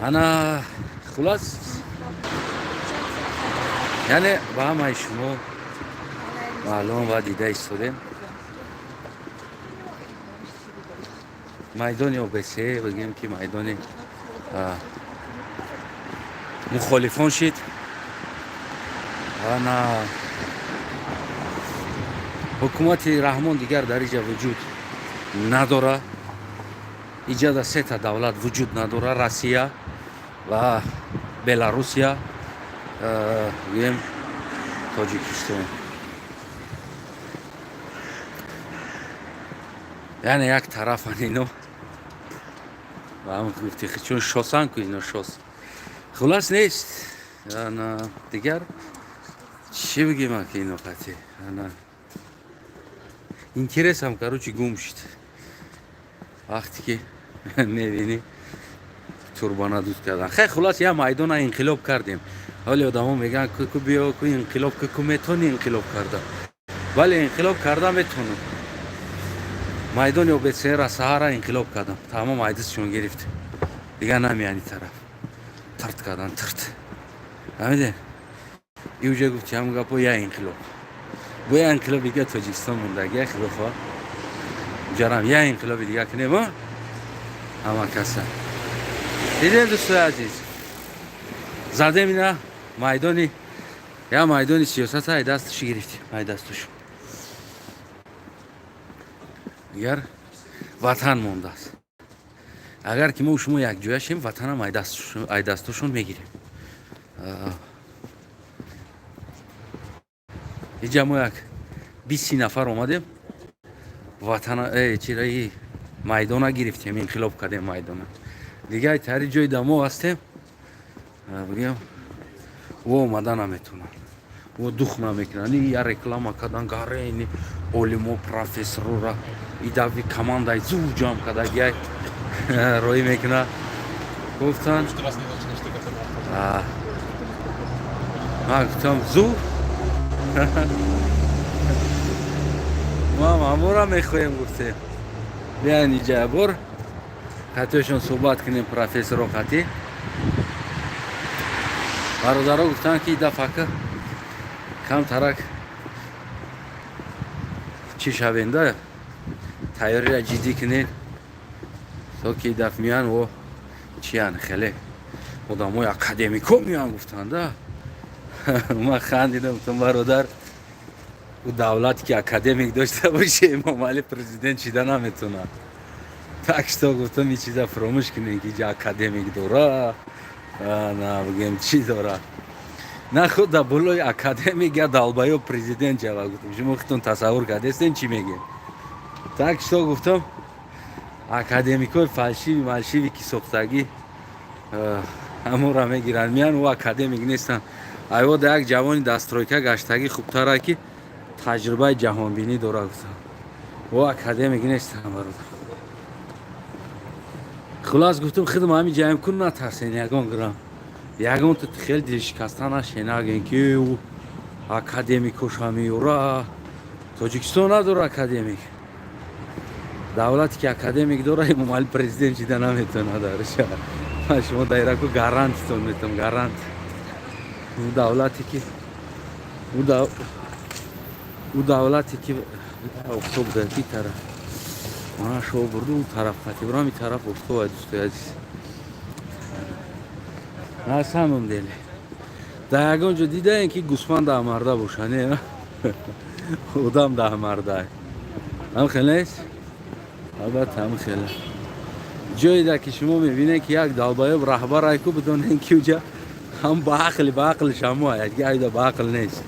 Ана, хулас, яъне ба ҳамаи шумо маълум ва дида истодем, майдони ОБСЕ, бигем ки майдони мухолифон шид. Ана, ҳукумати Раҳмон дигар дар иҷа вуҷуд надора. Иҷада сета давлат вуҷуд надора: Россия ва Беларусия, гӯем, Тоҷикистон. Яъне як тарафан ино ва ҳам гуфти, чун шосан ку ино шос. Хулас, нест. Ана, дигар чӣ бигем, аки ино қати ана интересам, короче, гум шуд. Вақте ки мебинӣ, турбана дуд кардан. Хай, хулас, я майдона инқилоб кардем. Ҳоли одамо мегӯянд: ку биё, ку инқилоб, ку метавонӣ инқилоб карда? Бале, инқилоб карда метавонам. Майдони ОБСЕра саҳара инқилоб кардам, тамом, айдисшон гирифт, дигар намеяни тараф. Тирт кардан, тирт, фаҳмиде? И уже гуфти ҳамн гапо, я инқилоб бо я инқилоби дига Тоҷикистон мондагия. Худо хоҳ, ҷарам я инқилоби дига кунем. Ҳама каса дидем, дӯстои азиз, задем ина майдони, я майдони сиёсата ай дасташи гирифтем, ай дастуш. Дигар ватан мондааст. Агар ки мо шумо якҷоя шем, ватанам ай дастошон мегирем. Иҷа мо як 20 нафар омадем, ватана чираи майдона гирифтем, инқилоб кардем майдона. Дигар тари ҷои дамо ҳастем, бигем, во омада наметавонанд, во дух намекунанд. Я реклама кардан гарени олимо, профессорора идави командаи зур ҷамъ кардагиай роӣ мекунад, гуфтанд. Ман гуфтам: зур, ма ҳамора мехоҳем, гуфтем, биян иҷа, бор қатиёшон суҳбат кунем, профессоро қатӣ. Бародаро гуфтанд, ки дафъака камтарак чӣ шавенда, тайёрира ҷиддӣ кунед, то ки даф меян, во чиян, хеле одамои академико меян, гуфтанда. Ман хандидам, гуфтам: бародар, ӯ давлате ки академик дошта боше, Эмомалӣ президент шида наметавонад. Так что, гуфтам, ин чиза фуромӯш кунем, ки иҷа академик дора, на бигем, чӣ дора, на худ да болои академик я долбоёб президент шава. Гуфтам, шумо худтон тасаввур кардестен, чӣ мегем? Так что, гуфтам, академикои фальшивый мальшивый ки сохтагӣ ҳамонро мегиранд, меян, ӯ академик нестанд. Айво да як ҷавони дастройка гаштагӣ хубтара, ки таҷрибаи ҷаҳонбинӣ дора. Гуфтам, ӯ академик нестанд, бародар. Хулас, гуфтам, хидм ҳами ҷаем кун, натарсен ягон грамм, ягон ту хеле дилшикаста нашен, наген ки ӯ академикоша меёра. Тоҷикистон надора академик. Давлате ки академик дора, Эмомалӣ президент шида наметавонад. Дарша ман шумо дайраку гарантитон метавон, гарант. Ӯ давлате ки ӯ давлате ки офтоб дар ки тараф мана шо бурду, ӯ тараф қати бурам, и тараф офтоб. Ай, дӯстои азиз, на самом деле дар ягон ҷо дидаем, ки гӯсфанд даҳмарда боша? Не, одам даҳмарда ҳам хеле нест. Албатта, ҳам хеле ҷое ки шумо мебинед, ки як долбоёб раҳбар айку, бидонед, ки уҷа ҳам ба ақли, ба ақли шамо айда ба ақл нест,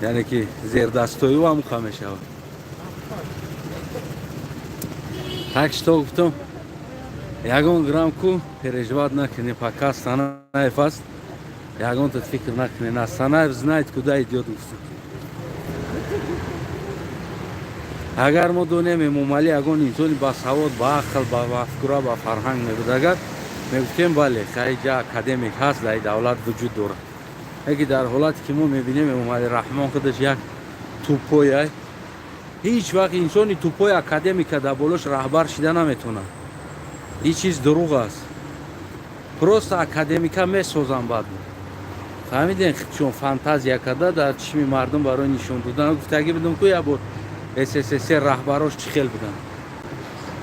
яъне ки зердастою ҳам ха мешавад. Так что, гуфтам, ягон грамм ку переживать накунед, пока Санаев аст, ягон тут фикр накунед. На Санаев знает, куда идет, гуфтам. Агар мо донем, Эмомалӣ ягон инсони басавод, ба ақл, ба мафкура, ба фарҳанг мебуд, агар мегуфтем, бале, хайҷа академик ҳаст, дар давлат вуҷуд дорад. Яке дар ҳолате ки мо мебинем, Эмомалӣ Раҳмон худаш як тупой ай. Ҳеҷ вақт инсони тупой академика дар болош раҳбар шида наметавонад. Ин чиз дурӯғ аст. Просто академика месозам. Баъд фаҳмидем, чун фантазия карда дар чишми мардум барои нишон додан. Гуфтагӣ будам ку як бор, СССР раҳбарош чӣ хел буданд: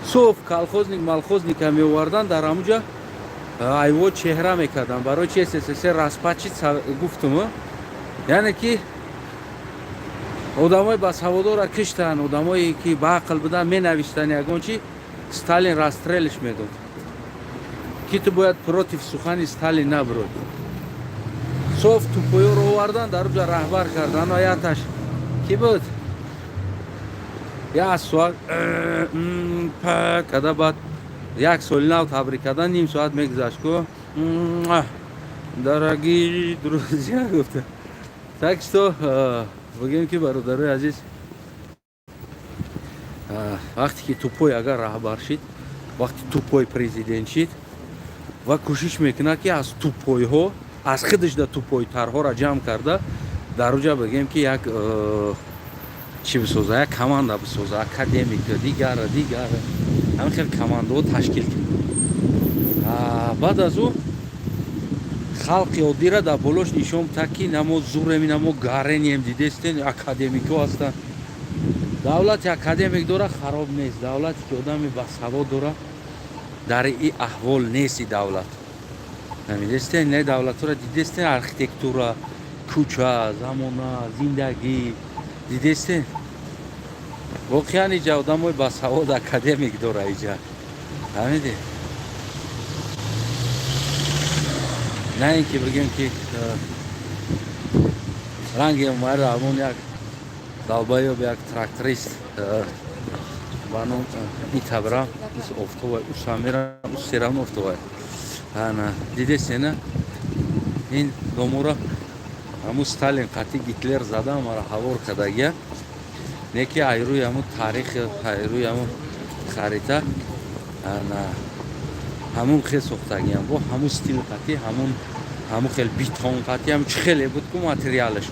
соф колхозник малхозника меовардан, дар ҳамуҷа айво чеҳра мекарданд. Барои чи СССР распад шид, гуфтум, яъне ки одамои басаводора киштанд, одамое ки ба ақл буданд, менавиштанд ягон чи, Сталин расстрел ш медод, ки ту бояд против сухани Сталин набурод. Соф тупой ёро овардан, дар уҷа раҳбар кардан. Аяташ ки буд, як соат када, баъд як соли нав табрик кардан, ним соат мегузашт ку, «Дорогие друзья» гуфта. Так что бигем ки, бародарои азиз, вақте ки тупой агар раҳбар шид, вақти тупой президент шид ва кӯшиш мекунад, ки аз тупой ҳо, аз худаш да тупой тарҳоро ҷамъ карда, дар уҷа бигем ки як чӣ бисоза, як команда бисоза, академика, дигара дигара, ҳамин хел командаҳо ташкил кунад. Баъд аз ӯ халқи оддира дар болош нишон битад, ки намо зурем, намо гарением, дидестен, академикҳо ҳастанд. Давлати академик дора, хароб нест. Давлате ки одами басавод дора, дар и аҳвол нест и давлат. Намедестен, не, давлатҳоро дидестен, архитектура, кӯча, замона, зиндагӣ дидестен. Воқеан иҷа одамои басавод, академик дора иҷа, фаҳмиди? На ин ки бигем ки ранги Умари Раҳмон, як долбоёб, як тракторист ба ном итабра офтобай усамера усерам офтобай. Ана дидесена, ин домора ҳамун Сталин қатъи Гитлер зада, мара ҳавор кардагия, не ки айрӯи ҳамун таърих, айрӯи ҳамун харита, ана ҳамун хел сохтагиям, бо ҳамун стил қатъи, ҳамун хел бетон қатъи, ҳам чӣ хеле буд ку, материалаш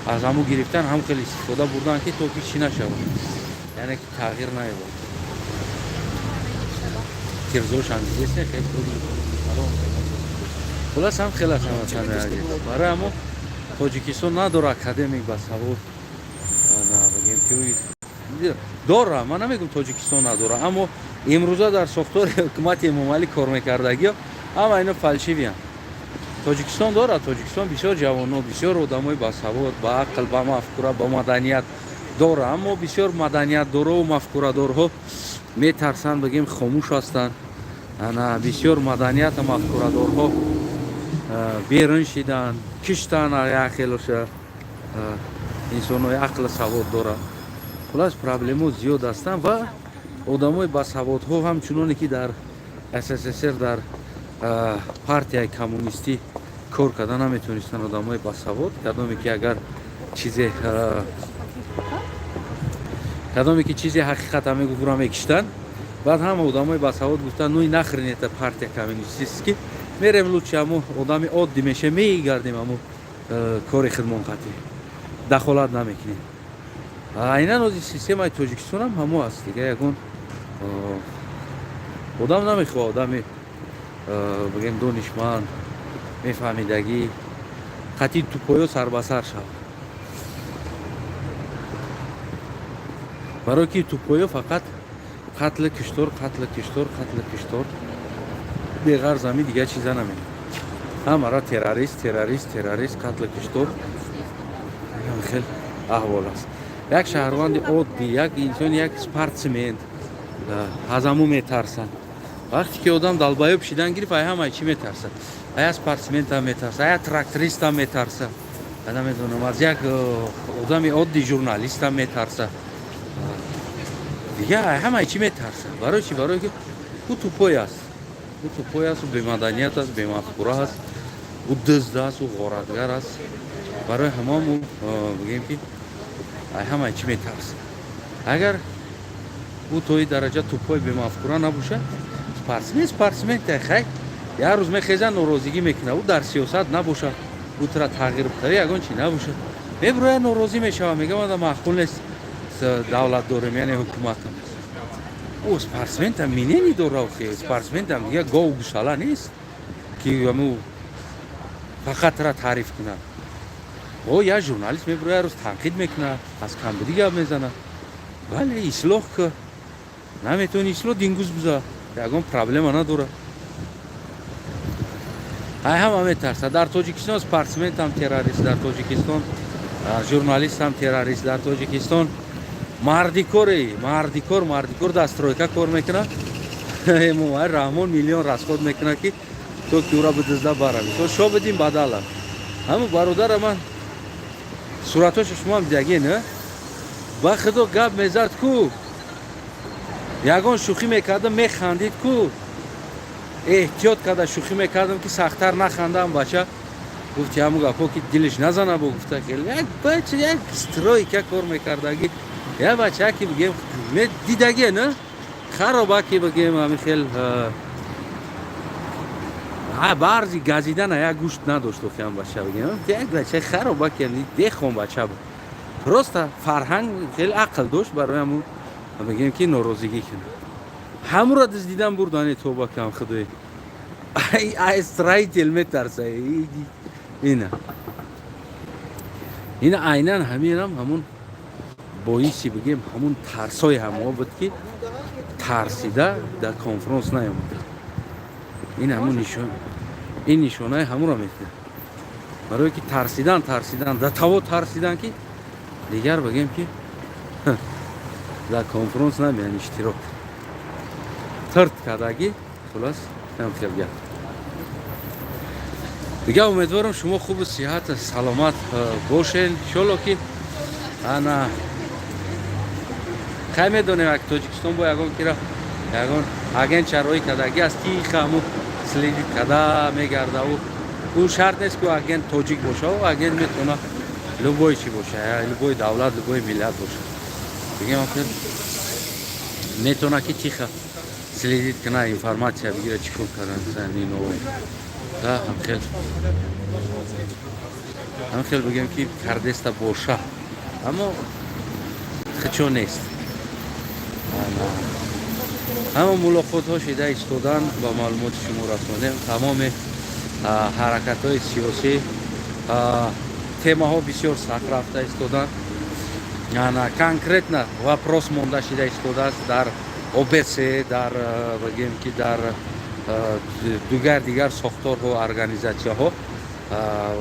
аз ҳамун гирифтан, ҳамун хел истифода бурдан, ки то ки чӣ нашавад, яъне ки тағйир наёбад. Тирзошам дидесте, хел. Хулас, ҳам хел аст, ҳамватани азиз. Барои ҳамо Тоҷикистон надора академик басавод. На бигем ки дора, ман намегӯм Тоҷикистон надора, аммо имрӯза дар сохтори ҳукумати Эмомалӣ кор мекардагиё ҳама ино фальшивый янд. Тоҷикистон дорад, Тоҷикистон бисёр ҷавоно, бисёр одамои басавод, ба ақл, ба мафкура, ба маданият дора, аммо бисёр маданиятдорову мафкурадорҳо метарсанд, бигем, хомӯш ҳастанд. Ана бисёр маданияту мафкурадорҳо берун шиданд, киштанд як хелоша, инсонҳои ақлу савод дорад. Хулас, проблемо зиёд ҳастанд ва одамои басаводҳо ҳамчуноне ки дар СССР дар партияи коммунистӣ кор карда наметонистанд, одамои басавод, кадоме ки агар чизе, кадоме ки чизе ҳақиқата мегуфт, ура мекиштанд. Баъд ҳама одамои басавод гуфтанд: «Ну и нахрен это партия коммунистический, мерем лучше ҳамо одами оддӣ мешем, мегардем, ҳамо кори хидмон қатӣ дахолат намекунем». Айнан ози системаи Тоҷикистонам ҳамо аст. Дига ягон одам намехоҳад, одами бигем донишманд, мефаҳмидагӣ қатъи тупой ё сарбасар шавад, барое ки тупой ё фақат қатли киштор, қатли киштор, қатли киштор, беғарз ами дигар чиза намекунад. Ҳамара террорист, террорист, террорист, қатли киштор, хел аҳвол аст. Як шаҳрванди оддӣ, як инсон, як спортсмен аз ҳаму метарсад. Вақте ки одам долбоёб шидан гирифт, ай ҳамаи чӣ метарсад: ая спортсментам метарса, ая трактористам метарса, намедонам, аз як одами оддӣ, журналистам метарса, дигар ай ҳамаи чӣ метарса. Барои чӣ? Барое ки ӯ тупой аст, ӯ тупой аст, ӯ бемаданият аст, бемафкура аст, ӯ дизд аст, ӯ ғоратгар аст. Барои ҳамон ӯ бигем ки ай ҳамаи чӣ метарса. Агар ӯ то и дараҷа тупой, бемафкура набошад, спортсмен спортсмен хай як рӯз мехеза, норозигӣ мекунад, ӯ дар сиёсат набошад, ӯ тура тағйир битава, ягон чи набошад, мебирояд, норозӣ мешавад, мегӯяд: «Маъқул нест, давлат дорем, яъне ҳукуматам». Ӯ спортсментам минени дора, охи спортсментам дига гову гусала нест. Ки аму фақат таъриф кунад. О, як журналист мебуро, як рӯз танқид мекунад, аз камбудӣ гап мезанад. Бале, ислоҳ ка, наметавони ислоҳ, дингуз биза, ягон проблема надорад. Ай ҳама метарсад. Дар Тоҷикистон спортсментам террорист, дар Тоҷикистон журналистам террорист, дар Тоҷикистон мардикоре, мардикор, мардикор дар стройка кор мекунад. Эмомалӣ Раҳмон миллион расход мекунад, ки то ки ӯра бидизда бара. Мисол, Шобиддин Бадала, ҳама бародара, ман суратҳошо шумоам дидаген, ба худо, гап мезад ку, ягон шӯхӣ мекардам, механдид ку. Эҳтиёт карда шӯхӣ мекардам, ки сахттар нахандам. Бача гуфти ҳамун гапҳо, ки дилиш назана. Бо гуфта, як бача, як стройка кор мекардаги, як бача ки бигем, дидаге на хароба, ки бигем, ҳамин хел барзи газидана як гӯшт надошт. Офиам бача, бигем, як бача хароба, ки дехон бача буд, просто фарҳанг, хеле ақл дошт. Барои ҳамун бигем, ки норозигӣ кунад, ҳамура дуздидан бурдани. Тоба кам, худои, ай строитель метарса. Ина айнан ҳаминам ҳамун боиси, бигем, ҳамун тарсои ҳамоҳо буд, ки тарсида дар конфронс наёмад. Ин ҳамун нишон, ин нишонаи ҳамуро метиҳад, барое ки тарсидан, тарсидан да таво тарсидан, ки дигар, бигем, ки дар конфронс намеян иштирок тирт кардагӣ. Хулос, хел гап дигар. Умедворам, шумо хубу сиҳат, саломат бошед, иншолло. Ки ана хай медонем, як Тоҷикистон бо ягон кира, ягон агент чароӣ кардагӣ аст, тиха ҳаму следить карда мегарда. Ӯ шарт нест, ки агент тоҷик боша, ӯ агент метавона любой чи боша, любой давлат, любой миллат боша. Бигем, охир метавона, ки тихо следить кана, информация бигира, чӣ кор кардан ино. Да, ҳамхел, ҳамхел, бигем, ки кардеста боша, аммо хичо нест. Ҳама мулоқотҳо шида истодан, ба маълумоти шумо расонем. Тамоми ҳаракатҳои сиёсӣ, темаҳо бисёр сахт рафта истоданд. Конкретно вопрос монда шида истодааст дар ОБСЕ, дар, бигем, ки дар дигар дигар сохторҳо, организатсияҳо,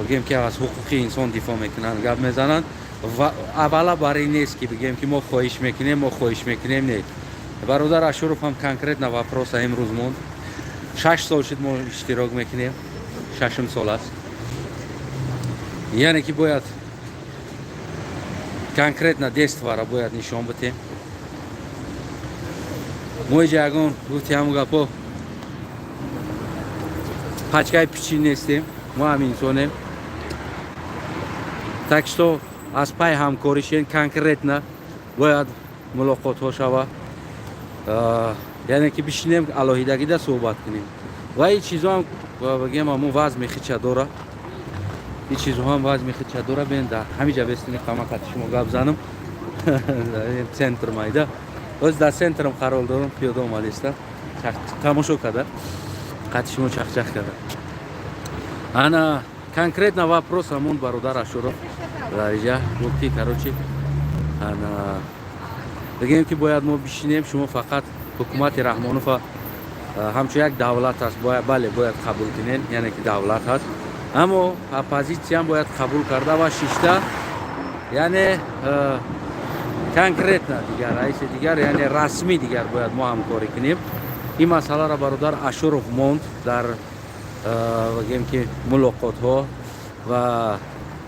бигем, ки аз ҳуқуқи инсон дифоъ мекунанд, гап мезананд. Ва аввала бар ин нест, ки бигем, ки мо хоҳиш мекунем, мо хоҳиш мекунем. Не, бародар Ашуров ҳам конкретно вопроса имрӯз монд. 6 сол шуд, мо иштирок мекунем, шашум сол аст. Яъне ки бояд конкретно действора бояд нишон битем. Мо иҷа ягон, гуфти ҳамун гапо, пачкаи пичин нестем, мо ҳам инсонем. Так что аз пай ҳамкоришен, конкретно бояд мулоқотҳо шава, яъне ки бишинем, алоҳидагида суҳбат кунем. Ва ин чизо ҳам, бигем, ҳамун вазми хича дора, ин чизо ҳам вазми хича дора. Бен, дар ҳамиҷа бестини қамақати шумо гап занам, центр майда, оз дар центрам қарор дорам. Пиёда омадистам, тамошо карда, қати шумо чахчах карда. Ана конкретно вопрос ҳамон бародар Ашуров дар иҷа гуфт, ки, короче, ана бигем, ки бояд мо бишинем. Шумо фақат ҳукумати Раҳмонова ҳамчун як давлат аст, бале, бояд қабул кунед, яъне ки давлат ҳаст, аммо оппозитсиям бояд қабул карда ва шишта, яъне конкретно дигар раиси дигар, яъне расмӣ дигар бояд мо ҳамкорӣ кунем. Ин масъаларо бародар Ашуров монд дар, бигем, ки мулоқотҳо ва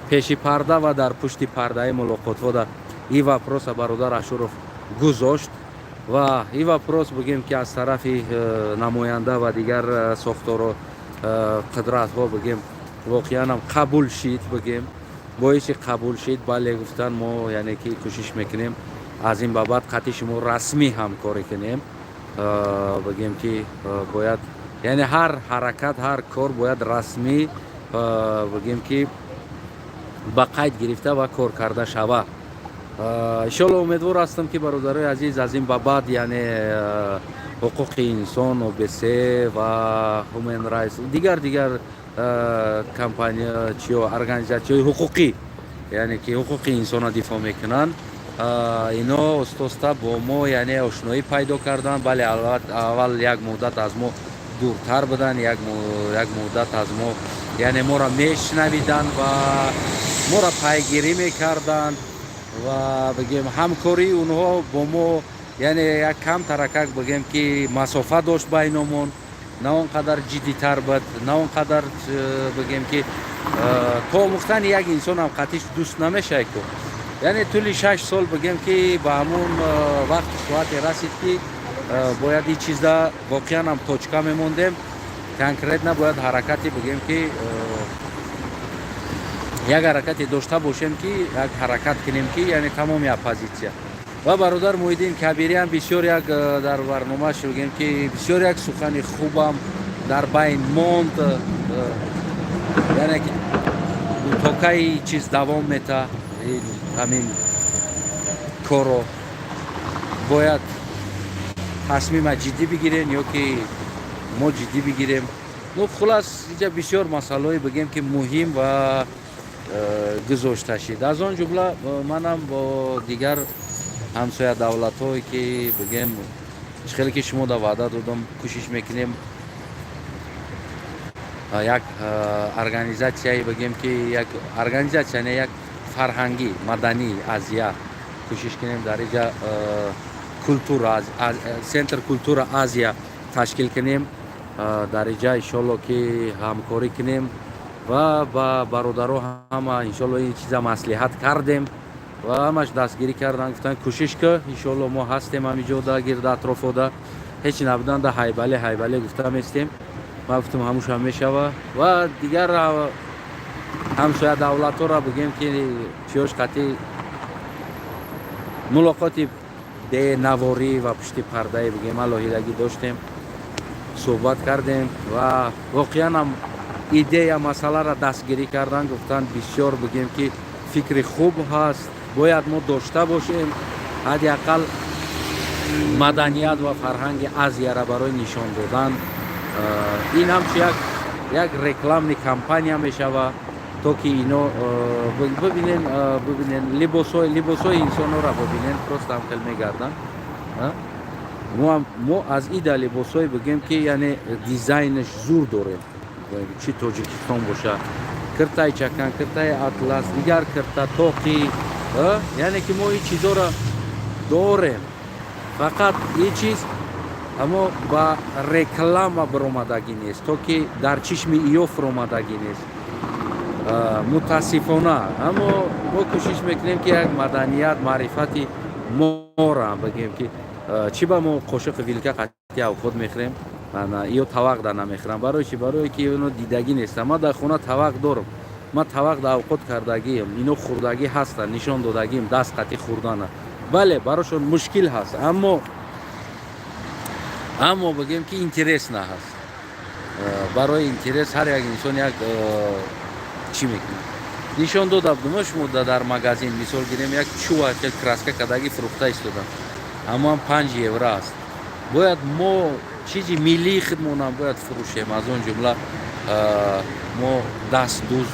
пеши парда ва дар пушти пардаи мулоқотҳо дар ин вопроса бародар Ашуров гузошт. Ва ин вопрос, бигем, ки аз тарафи намоянда ва дигар сохтору қудратҳо, бигем, воқеанам қабул шид, бигем, боиси қабул шид. Бале, гуфтан, мо, яъне ки, кӯшиш мекунем, аз ин ба баъд қатъи шумо расмӣ ҳамкорӣ кунем. Бигем, ки бояд, яъне ҳар ҳаракат, ҳар кор бояд расмӣ, бигем, ки ба қайд гирифта ва кор карда шава. Иншолло, умедвор ҳастам, ки, бародарои азиз, аз ин ба баъд, яъне ҳуқуқи инсон, ОБСЕ ва Human Rights, дигар компания чиё, организатсияҳои ҳуқуқӣ, яъне ки ҳуқуқи инсонро дифоъ мекунанд, ино оста-оста бо мо, яъне, ошноӣ пайдо карданд. Бале, аввал як муддат аз мо дуртар буданд, як муддат аз мо, яъне, моро мешунавиданд ва моро пайгирӣ мекарданд ва, бигем, ҳамкории онҳо бо мо, яъне, як кам таракак, бигем, ки масофа дошт байномон, на он қадар ҷиддитар буд, на он қадар, бигем, ки то омӯхтани як инсонам қатиш дӯст намешавад ку. Яъне тӯли 6 сол, бигем, ки ба ҳамун вақту соате расид, ки бояд ин чизда воқеан ҳам точка мемондем, конкретно бояд ҳаракате, бигем, ки як ҳаракате дошта бошем, ки як ҳаракат кунем, ки, яъне, тамоми оппозитсия ва бародар Муҳиддин Кабириам бисёр як дар барномааш, бигем, ки бисёр як сухани хубам дар байн монд, яъне ки то кай чиз давом мета, ҳамин корро бояд тасмима ҷиддӣ бигирем ё ки мо ҷиддӣ бигирем. Ну, хулас, инҷа бисёр масъалаҳое, бигем, ки муҳим ва гузошта шид. Аз он ҷумла манам бо дигар ҳамсоя давлатҳое ки, бигем, чӣ хеле ки шумо да ваъда додам, кӯшиш мекунем як организатсияе, бигем, ки як организатсия не, як фарҳангӣ, маданӣ Азия кӯшиш кунем, дар инҷа культура, центр культура Азия ташкил кунем дар инҷа. Иншолло, ки ҳамкорӣ кунем ва ба бародаро ҳама, иншолло, ин чиза маслиҳат кардем ва ҳамаш дастгирӣ карданд, гуфтанд: «Кӯшиш ки, иншолло, мо ҳастем ҳамиҷода, гирда атрофода ҳеч набуданда, ҳайбале ҳайбале гуфта местем». Ман гуфтам, ҳамушам мешава. Ва дигар ҳамсоя давлатҳоро, бигем, ки чиёш қатъи мулоқоти бенаворӣ ва пушти пардае, бигем, алоҳидагӣ доштем, суҳбат кардем ва воқеан ҳам идея, масъаларо дастгирӣ карданд. Гуфтанд, бисёр, бигем, ки фикри хуб ҳаст, бояд мо дошта бошем ҳадди ақал маданият ва фарҳанги Азияра барои нишон додан. Ин ҳамчун як рекламный кампания мешава, то ки ино бибинен, бибинен либосҳои инсонҳоро бибинен. Просто ҳам хел мегарданд. Мо аз ида либосҳое, бигем, ки, яъне, дизайнаш зур дорем, чӣ Тоҷикистон боша, киртаи чакан, киртаи атлас, дигар кирта, тоқи, яъне ки мо ин чизоро дорем. Фақат ин чиз аммо ба реклама баромадагӣ нест, то ки дар чишми иё фуромадагӣ нест, мутаассифона. Аммо мо кӯшиш мекунем, ки як маданият, маърифати мора, бигем, ки чӣ ба мо қошиқи вилка қатъи авқот мехӯрем, ё тавақ да намехӯрам. Барои чи? Барое ки ино дидагӣ нестам. Ман дар хона тавақ дорам, ман тавақ да авқот кардагиам, ино хӯрдагӣ ҳастанд, нишон додагиам даст қатъи хӯрдана. Бале, барошон мушкил ҳаст, аммо, бигем, ки интересно ҳаст. Барои интерес ҳар як инсон як чӣ мекунад. Нишон дода будум шумо дар магазин, мисол гирем, як чӯва хел краска кардагӣ фурӯхта истодам, аммо 5 евро аст. Бояд мо чизи миллии худмонам бояд фурӯшем. Аз он ҷумла мо дастдӯз,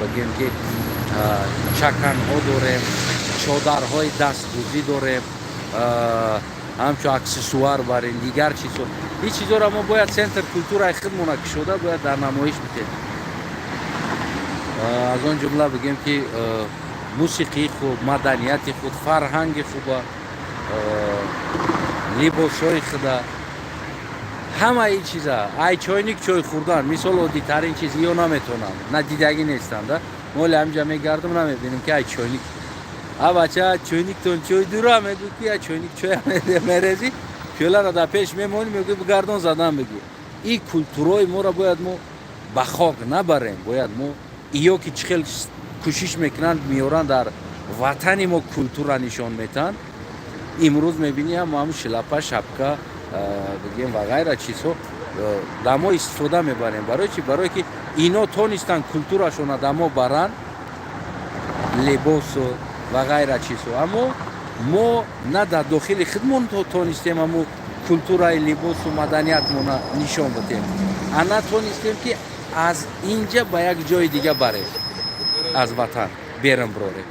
бигем, ки чаканҳо дорем, чодарҳои дастдӯзӣ дорем, ҳамчун аксессуар барем, дигар чизҳо. Ин чизҳоро мо бояд центр культураи худмона кушода, бояд дар намоиш битем. Аз он ҷумла, бигем, ки мусиқии хуб, маданияти худ, фарҳанги хуба, либосҳои худа, ҳама ин чиза. Ай чойник чой хӯрдан, мисол, оддитарин чиз, ё наметонам, на дидагӣ нестам да. Моли ҳаминҷа мегардам, намебинем, ки ай чойник, а бача, чойниктон чой дура, мегӯ, ки ай чойник чой мерезӣ, пиёларо дар пеш мемонӣ, мегӯ, бигардон, задан бигӣ. Ин культураи моро бояд мо ба хок набарем. Бояд мо иё ки чӣ хел кӯшиш мекунанд, меоранд, дар ватани мо культура нишон метаҳанд. Имрӯз мебинӣ, ҳам ҳамн шляпа, шапка, бигем, ва ғайра чизҳо дар мо истифода мебарем. Барои чи? Барое ки ино тонистанд культурашона дар мо баранд, либосу Ва ғайра чизҳо. Аммо мо на дар дохили худмон тонистем аммо культураи либосу маданиятмона нишон бидем, а натонистем, ки аз инҷа ба як ҷои дига барем, аз ватан берун бирорем.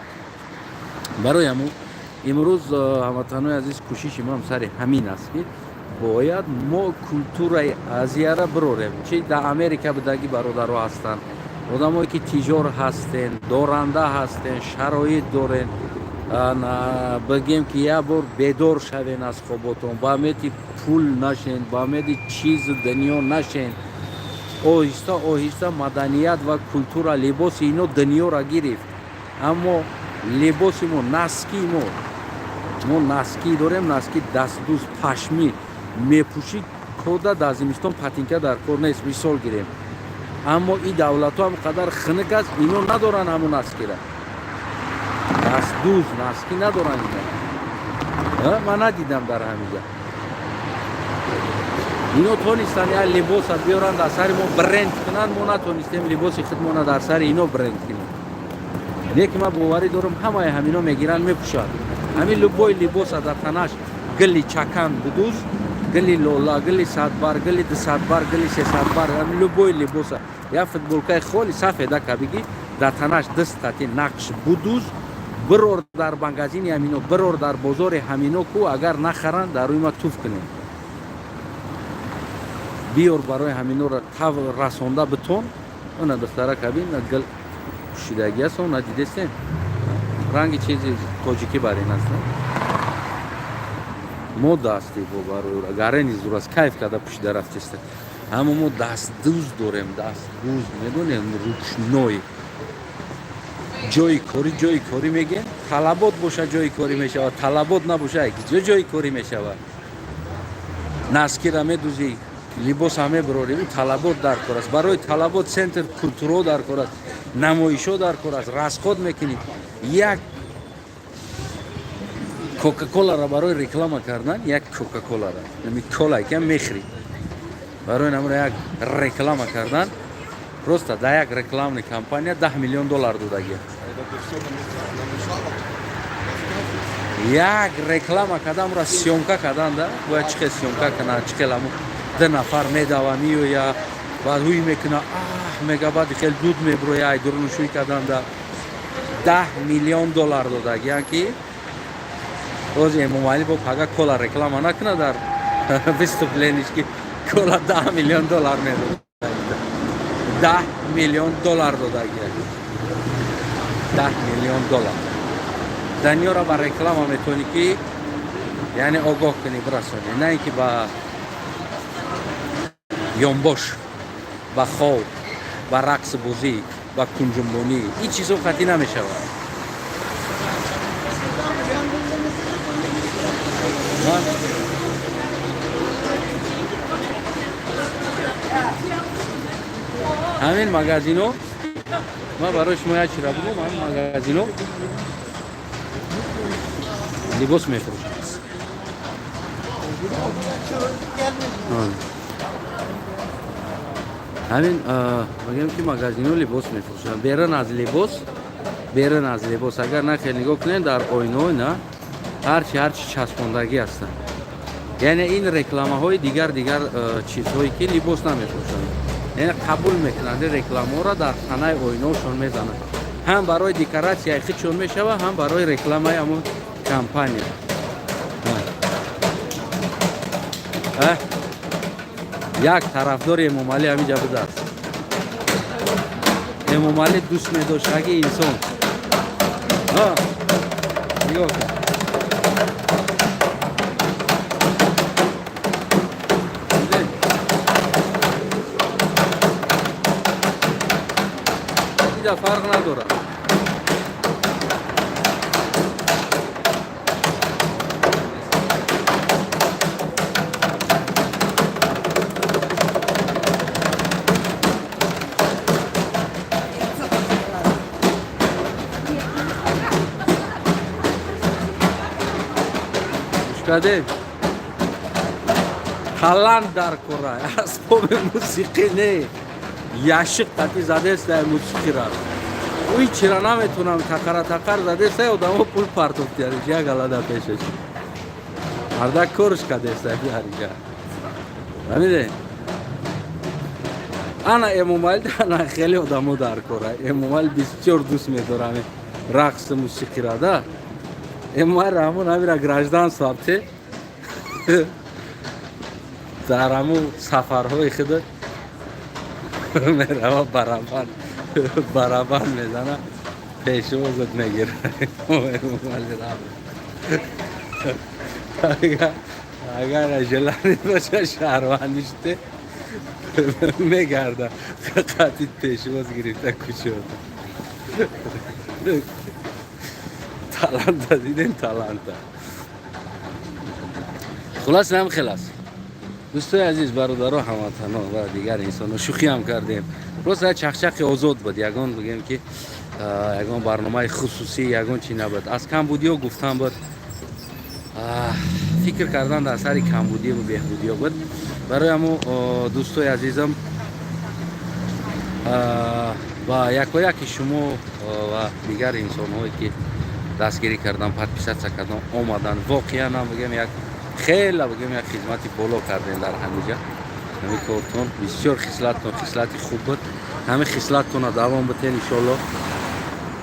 Барои ҳамун имрӯз, ҳамватанои азиз, кӯшиши ман сари ҳамин аст, ки бояд мо культураи Азияра бирорем. Чи дар Америка будагӣ бародаро ҳастанд, одамое ки тиҷор ҳастен, доранда ҳастен, шароит дорен, бигем ки як бор бедор шавен аз хоботон, ба умеди пул нашен, ба умеди чизу дунё нашен. Оҳиста оҳиста маданият ва культура, либоси ино дунёра гирифт, аммо либоси мо, носки мо, мо носки дорем, носки дастдӯз пашмӣ мепӯшӣ, кода дар зимистон патинка дар кор нест, мисол гирем. Аммо и давлатҳо ҳам қадар хунук аст, ино надоранд ҳамун носкира, дастдӯз носки надоранд ино. Ман надидам дар ҳамиҷа. Ино тонистанд як либоса биёранд, дар сари мо бренд кунанд, мо натонистем либоси худмона дар сари ино бренд кунем. Лекин ман боварӣ дорам, ҳамаи ҳамино мегиранд, мепӯшанд. Ҳамин любой либоса дар танаш гили чакан будуз, гили лола, гили садбар, гили дусадбар, гили сесадбар, ҳамин любой либоса, як футболкаи холи сафеда кабигӣ, дар танаш дастати нақш будуз, бирор дар магазини ҳамино, бирор дар бозори ҳамино ку, агар нахаранд, дар рӯи ма туф кунем. Биёр барои ҳаминора тав расонда битон. Она духтара кабин гил пӯшидагӣ аст, она дидестем, ранги чизи тоҷикӣ бар ин аст, мода асти бо барои гарени зур аст, кайф карда пӯшида рафтеста. Аммо мо дастдӯз дорем, дастдӯз, медонем, ручной. Ҷои корӣ, ҷои корӣ мегӯем, талабот боша, ҷои корӣ мешавад, талабот набоша, ҷо ҷои корӣ мешавад? Носкира медӯзӣ, либоса мебирорӣ, ӯ талабот дар кор аст. Барои талабот центр культуро дар кор аст, намоишҳо дар кор аст, расход мекунӣ. Як Кока-Колара барои реклама кардан, як Кока-Колара, кола ки мехӯрӣ, барои намуна як реклама кардан, просто да як рекламный кампания 10 миллион доллар додагия. Это все намешало. Як реклама кардам, ра съёмка кардан да бояд, чӣ хел съёмка кунад, чӣ хел ҳамун ду нафар медава, меоя, баъд ҳуй мекуна, аҳ мега, баъд хел дуд меброя, ай дурнушӯй кардан да 10 миллион доллар додагиян, ки боз Эмомалӣ бо пага кола реклама накуна дар выступление ш, ки кола 10 миллион доллар медод. 10 миллион доллар додагия, 10 миллион доллар. Дунёро ба реклама метавонӣ ки, яъне, огоҳ кунӣ, бирасонӣ, на ин ки ба ёнбош, ба хоб, ба рақси бозӣ, ба кунҷумбонӣ. Ин чизҳо қатъӣ намешавад. Ман ҳамин магазино, ман барои шумо як чира бугум, ҳамин магазино либос мефурӯшанд. Ҳамин мегӯям, ки магазино либос мефурӯшанд. Берун аз либос, берун аз либос, агар нахел нигоҳ кунем, дар оинаҳо на ҳарчи ҳарчи часпондагӣ ҳастанд, яъне ин рекламаҳои дигар дигар чизҳое ки либос намефурӯшанд, яъне қабул мекунанд ин рекламаҳоро, дар танаи оинаҳошон мезананд, ҳам барои декоратсияи худшон мешавад, ҳам барои рекламаи ҳамон компания. Э? Як тарафдори Эмомалӣ ҳаминҷа будааст. Эмомалӣ дӯст медоштаги инсон. Нигоҳ кун. Дидед? Дида, фарқ надорад. Гӯш кардем, талант дар кора, асбоби мусиқӣ не, яшиқ қати задест дар мусиқира. Уи чира наметунам, тақара тақар задеса, одамо пул партофтияриш як галада пешаш. Мардак корш кадеса ҳариҷа. Фаҳмиде? Ана Эмомалӣ, ана хеле одамо дар кора. Эмомалӣ бисёр дӯст медорам рақсу мусиқира да. Эмомалӣ Раҳмон ҳамира гражданство те дар ҳамун сафарҳои худ мерава, барабан барабан мезана, пешвозат мегира. Эмомалӣ Раҳмон агар желание боша, шаҳрвандӣ шуде, мегарда қатит пешвоз гирифта кучода. Таланта дидем, таланта. Хулас, нам хелас. Дӯстои азиз, бародаро, ҳамватано ва дигар инсонҳо, шӯхиам кардем, просто як чахчахи озод буд. Ягон бигем ки ягон барномаи хусусӣ, ягон чи набуд. Аз камбудиҳо гуфтан буд, фикр кардан дар сари камбудиҳо ва беҳбудиҳо буд. Барои ҳамо, дӯстои азизам, ва якояки шумо ва дигар инсонҳое ки дастгирӣ кардан, подписаться кардан, омадан, воқеан ҳам бигем, як хела бигем, як хизмати боло кардем дар ҳамиҷа. Ҳамин кортон бисёр хислаттон хислати хуб буд. Ҳамин хислаттона давом битен, иншолло.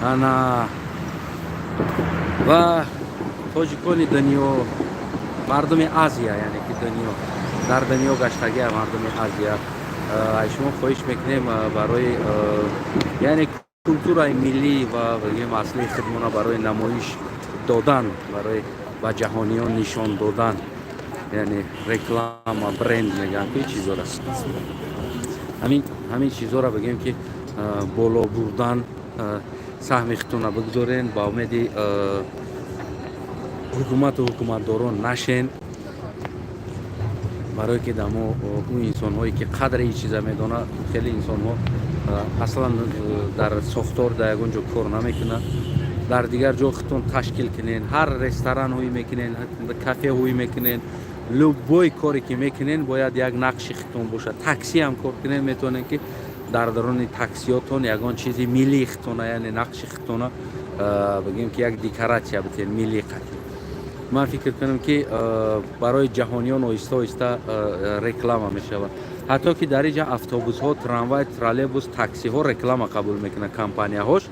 Ана ва тоҷикони дунё, мардуми Азия, яъне ки дунё дар дунё гаштагия, мардуми Азия, аз шумо хоҳиш мекунем, барои яъне культураи миллӣ ва бигем аслии худмона барои намоиш додан, барои ба ҷаҳониён нишон додан, яъне реклама, бренд мегӯям ки чизора, ҳамин чизора бигем ки боло бурдан, саҳми худтона бигзорен. Ба умеди ҳукумату ҳукуматдорон нашен, барое ки дамо ӯ инсонҳое ки қадри ин чиза медонад. Хеле инсонҳо аслан дар сохтор дар ягон ҷо кор намекунад. Дар дигар ҷо худтон ташкил кунен, ҳар ресторан ҳуй мекунен, кафе ҳуй мекунен, любой коре ки мекунен, бояд як нақши худтон бошад. Такси ҳам кор кунен, метавонен ки дар даруни таксиётон ягон чизи миллии худтона, яъне нақши худтона, бигем ки як декоратсия битен миллии қатӣ. Ман фикр кунам ки барои ҷаҳониён оҳиста оҳиста реклама мешавад. Ҳатто ки дар инҷа автобусҳо, трамвай, троллейбус, таксиҳо реклама қабул мекунанд. Компанияҳош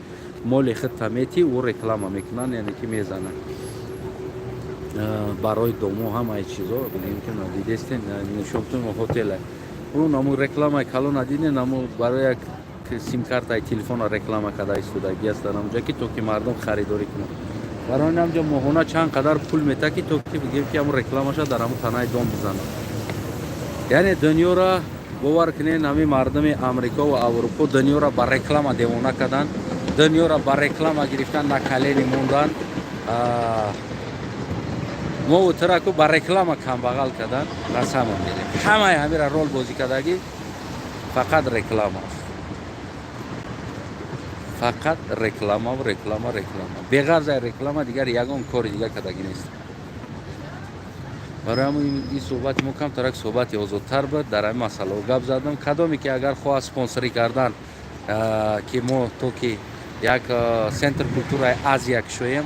моли худта мети, ӯ реклама мекунанд, яъне ки мезананд барои домо. Ҳамаи чизо бигем ки дидестен, нишонтун хотела ӯ наму рекламаи калона диден, наму барои як симкартаи телефона реклама карда истодаги астан ҳамҷа, ки то ки мардум харидорӣ кунанд. Барои ин ҳамҷа моҳона чанд қадар пул мета, ки то ки бигем ки ҳамун рекламаша дар ҳамун танаи дом бизанад. Яъне дунёра бовар кунед, ҳамин мардуми Амрико ва Аврупо дунёра ба реклама девона карданд, дунёра ба реклама гирифтан, на колени мондан. Мову тураку ба реклама камбағал кардан. На самом деле ҳамаи ҳамира рол бозӣ кардагӣ фақат реклама аст, фақат рекламаву реклама, реклама. Беғарзаи реклама дигар ягон кори дигар кардагӣ нест. Барои ҳамн ин суҳбати мо камтарак суҳбати озодтар буд, дар ҳамин масъалао гап задам. Кадоме ки агар хоҳад спонсорӣ кардан, ки мо то ки як центр культураи Азия кушоем,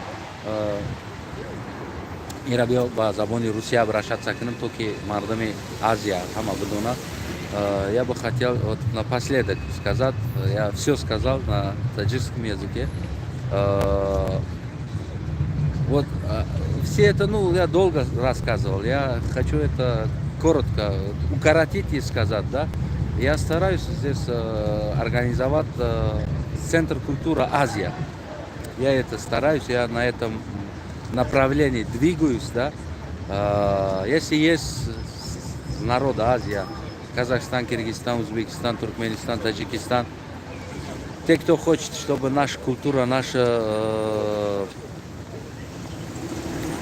инра биё ба забони русия обращаться кунем, то ки мардуми Азия ҳама бидонад. Я бы хотел вот напоследок сказать, я все сказал на таджикском языке. Вот все это, ну, я долго рассказывал, я хочу это коротко укоротить и сказать, да. Я стараюсь здесь организовать Центр культуры Азия. Я это стараюсь, я на этом направлении двигаюсь, да. Если есть народа Азия, Казахстан, Киргизстан, Узбекистан, Туркменистан, Таджикистан, те, кто хочет, чтобы наша культура, наша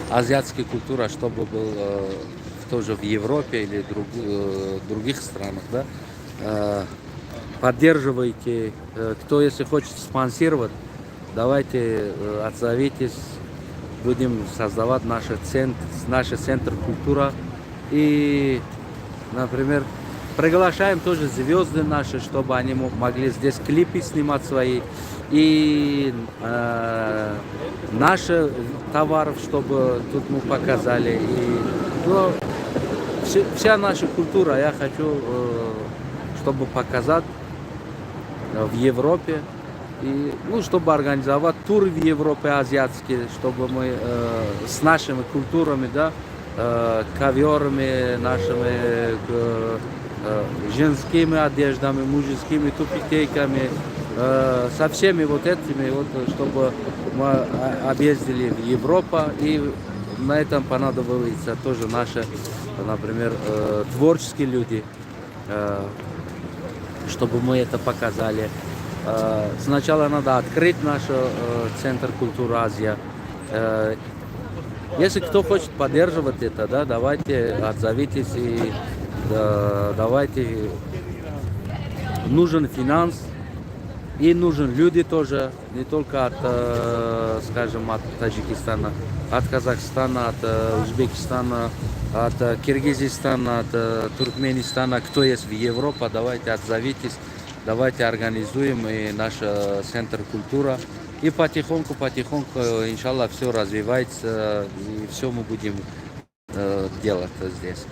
азиатская культура, чтобы был тоже в Европе или других странах, да, поддерживайте, кто если хочет спонсировать, давайте отзовитесь, будем создавать наш центр культура. И, например, Приглашаем тоже звезды наши, чтобы они могли здесь клипы снимать свои. И наши товаров, чтобы тут мы показали. И, ну, вся наша культура, я хочу, чтобы показать в Европе. И, ну, чтобы организовать туры в Европе азиатские, чтобы мы с нашими культурами, да, коверами нашими, женскими одеждами, мужскими тюбетейками, со всеми вот этими, вот, чтобы мы объездили в Европу, и на этом понадобится тоже наши, например, творческие люди, чтобы мы это показали. Сначала надо открыть наш Центр культуры Азия. Если кто хочет поддерживать это, да, давайте отзовитесь и да, давайте. Нужен финанс и нужен люди тоже, не только от, скажем, от Таджикистана, от Казахстана, от Узбекистана, от Киргизистана, от Туркменистана, кто есть в Европе, давайте отзовитесь, давайте организуем и наш центр культура. И потихоньку, потихоньку, иншаллах, все развивается, и все мы будем делать здесь.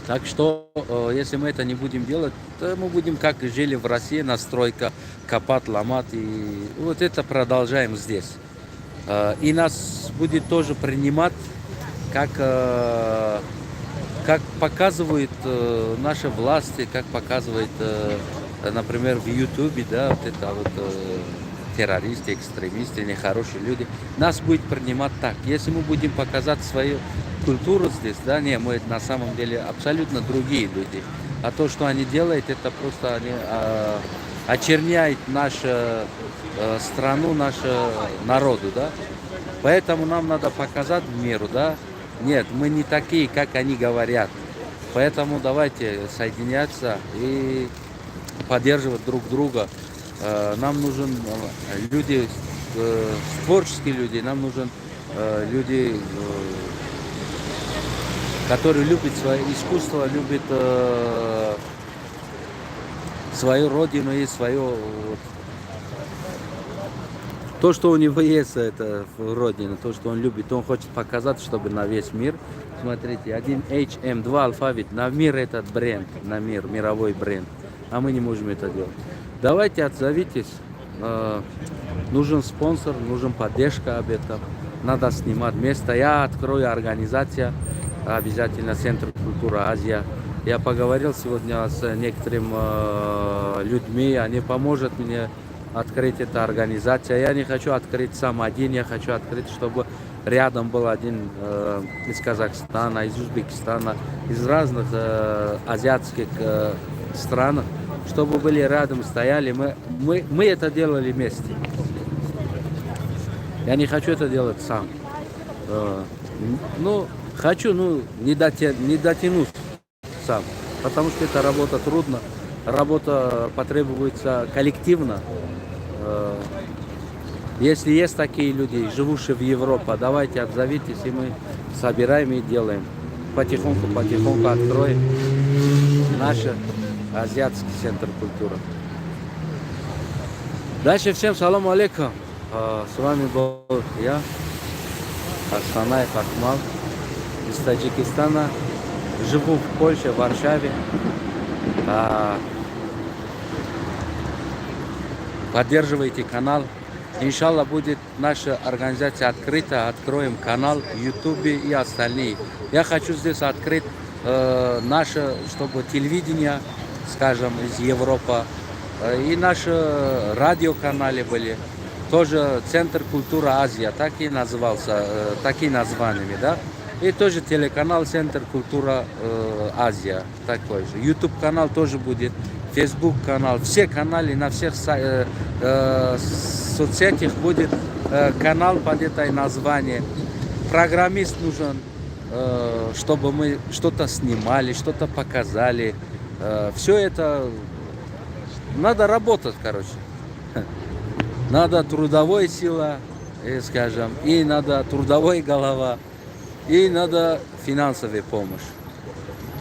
Так что, если мы это не будем делать, то мы будем, как жили в России, на стройка, копать, ломать, и вот это продолжаем здесь. И нас будет тоже принимать, как показывают наши власти, как показывает, например, в Ютубе, да, вот это вот террористы, экстремисты, нехорошие люди, нас будет принимать так. Если мы будем показать свою культуру здесь, да, не, мы на самом деле абсолютно другие люди. А то, что они делают, это просто они очерняют нашу страну, нашу народу, да. Поэтому нам надо показать миру, да, нет, мы не такие, как они говорят. Поэтому давайте соединяться и поддерживать друг друга. Нам нужен люди, творческие люди, нам нужен люди, которые любят свое искусство, любят свою родину и свое вот, то, что у него есть, это родина, то, что он любит, он хочет показать, чтобы на весь мир. Смотрите, один HM2 алфавит, на мир этот бренд, на мир, мировой бренд. А мы не можем это делать. Давайте отзовитесь. Нужен спонсор, нужен поддержка об этом. Надо снимать место. Я открою организация, обязательно Центр культуры Азия. Я поговорил сегодня с некоторыми людьми, они поможет мне открыть эту организацию. Я не хочу открыть сам один, я хочу открыть, чтобы рядом был один из Казахстана, из Узбекистана, из разных азиатских стран, чтобы были рядом, стояли. Мы это делали вместе. Я не хочу это делать сам. Ну, хочу, ну, не дотянусь сам, потому что эта работа трудна, работа потребуется коллективно. Если есть такие люди, живущие в Европе, давайте отзовитесь, и мы собираем и делаем. Потихоньку, потихоньку откроем наш азиатский центр культуры. Дальше всем салам алейкум. С вами был я, Астанаев Акмал из Таджикистана. Живу в Польше, в Варшаве. Поддерживайте канал. Иншаллах, будет наша организация открыта. Откроем канал в Ютубе и остальные. Я хочу здесь открыть наше, чтобы телевидение, скажем, из Европы, и наши радиоканалы были. Тоже Центр культуры Азия, так и назывался, такими названиями, да. И тоже телеканал Центр культура Азия, такой же. YouTube канал тоже будет, Facebook канал, все каналы на всех соцсетях будет канал под этой названием. Программист нужен, чтобы мы что-то снимали, что-то показали. Все это надо работать, короче. Надо трудовой сила, скажем, и надо трудовой голова, и надо финансовая помощь.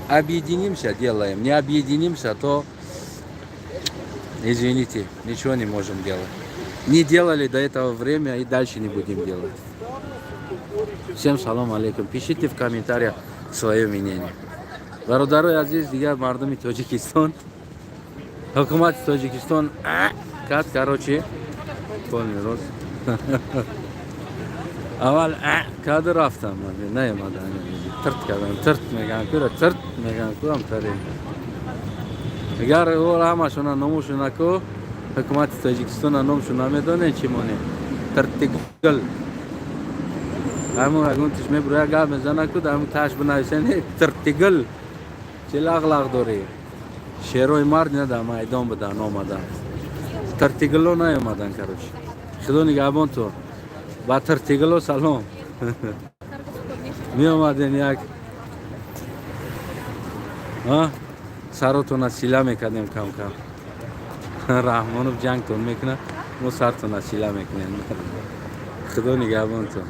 Объединимся, делаем. Не объединимся, то, извините, ничего не можем делать. Не делали до этого время и дальше не будем делать. Всем салом алейкум. Пишите в комментариях свое мнение. Бародарои азиз, дигар мардуми Тоҷикистон, ҳукумати Тоҷикистон кард, короче, полный рост. Аввал карду рафтам, наомадан, тирт кардам, тирт меган кура, тирт меган куам тари. Агар ҳамашона номушона ку, ҳукумати Тоҷикистона номшо намедонем, чӣ монем. Тиртигул. Ҳамон ягон тиш мебура, гап мезана ку, дар ҳамон таш бинависен: «Тиртигул, чӣ лағлағ дорӣ?» Шерои мард ина дар майдон будан, омадан. Тиртигуло наомадан, короче. Худо нигаҳбон ту. Ба тиртигуло салом. Меомаден, як саротона сила мекардем кам-кам. Раҳмонов ҷангтон мекунад, мо сартона сила мекунем. Худо нигаҳбон ту.